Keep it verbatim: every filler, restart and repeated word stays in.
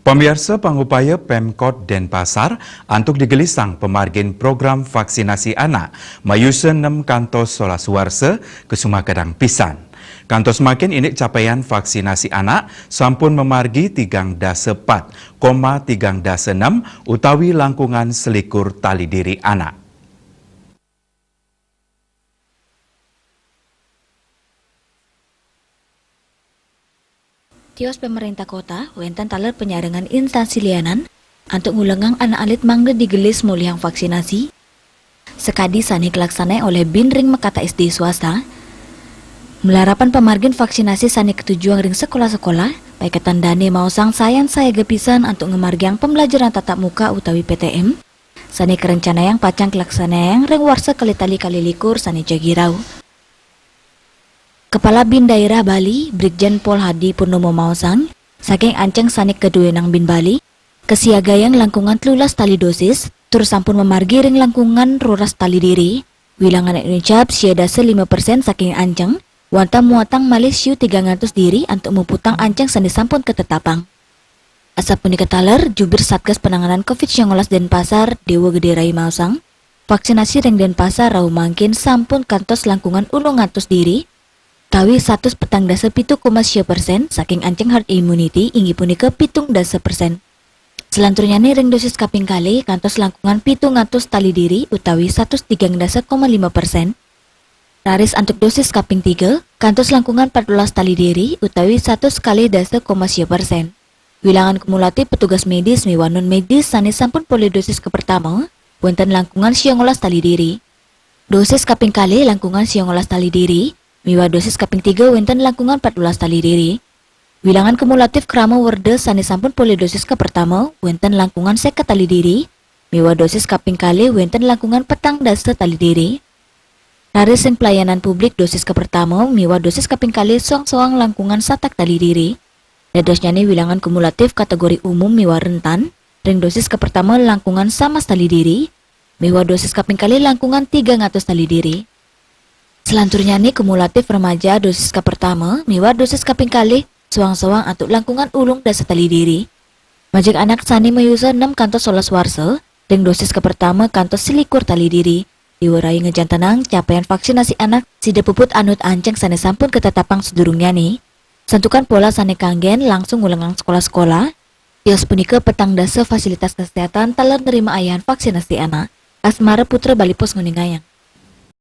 Pamiarsa, pangupaya Pemkot Denpasar antuk digelisang pamargin program vaksinasi anak mayusa nem kantos solas warsa kasumakadangan pisan. Kantos mangkin indik capaian vaksinasi anak sampun mamargi tigang dasa pat koma tigang dasa nem utawi langkungan selikur tali diri anak. Tios pemerintah kota, wénten taler panyarengan instansi lianan antuk ngulengang anak alit mangda digelis molihang vaksinasi. Sakadi sané kalaksanaang olih BIN ring makata S D swasta, malarapan pamargin vaksinasi sané katujuang ring sekolah-sekolah, paiketan dané maosang sayan sayaga pisan antuk ngamargiang pembelajaran tatap muka utawi P T M, sané karencanayang pacang kalaksanayang ring warsa kalih tali kalih likur sané jagi rauh. Kepala BIN Daerah Bali, Brigjen Pol Hadi Purnomo maosang, saking anceng sané kaduénang BIN Bali, kasiagayang langkungan telulas tali dosis, tur sampun mamargi ring langkungan roras tali diri. Wilangan anu icap sia dasa lima persen saking anceng, wantah muatang malih siu tigang atus diri antuk muputang anceng sané sampun katetapang. Asapunika taler, Jubir Satgas Penanganan covid siangolas Denpasar, Dewa Gedé Rai maosang, vaksinasi ring Denpasar rauh mangkin sampun kantos langkungan ulung atus diri, utawi satus petang dasa pitu koma sia persen saking anceng herd immunity, inggih punika pitung dasa persen. Selanturnyané ring dosis kaping kalih kantos langkungan pitung atus tali diri utawi satus tigang dasa koma lima persen. Raris antuk dosis kaping tiga, kantos langkungan patbelas tali diri utawi satus kalih dasa koma sia persen. Wilangan kumulatif petugas medis miwah non medis sané sampun polih dosis kapertama, wénten langkungan siangolas tali diri. Dosis kaping kalih langkungan siangolas tali diri, miwah dosis kaping tiga wénten langkungan patbelas tali diri. Wilangan kumulatif krama werda sané sampun polih dosis kapertama wénten langkungan seket tali diri, miwah dosis kaping kalih wénten langkungan petang dasa tali diri. Raris ring pelayanan publik dosis kapertama miwah dosis kaping kalih soang-soang langkungan satak tali diri. Dadosnyané wilangan kumulatif kategori umum miwah rentan, ring dosis kapertama langkungan samas tali diri, miwah dosis kaping kalih langkungan tigang atus tali diri. Selanturnyané kumulatif remaja dosis kapertama miwah dosis kaping kalih soang-soang antuk langkungan ulung dasa tali diri. Majeng anak sané mayusa nem kantos solas warsa, ring dosis kapertama kantos selikur tali diri. Dewa Rai ngajantenang capaian vaksinasi anak sida puput anut anceng sané sampun katetapang sadurungnyané. Santukan pola sané kanggén langsung ngulengang sekolah-sekolah, tios punika petang dasa fasilitas kesehatan taler nrima ayahan vaksinasi anak. Asmara Putra, Bali Post, nguningayang.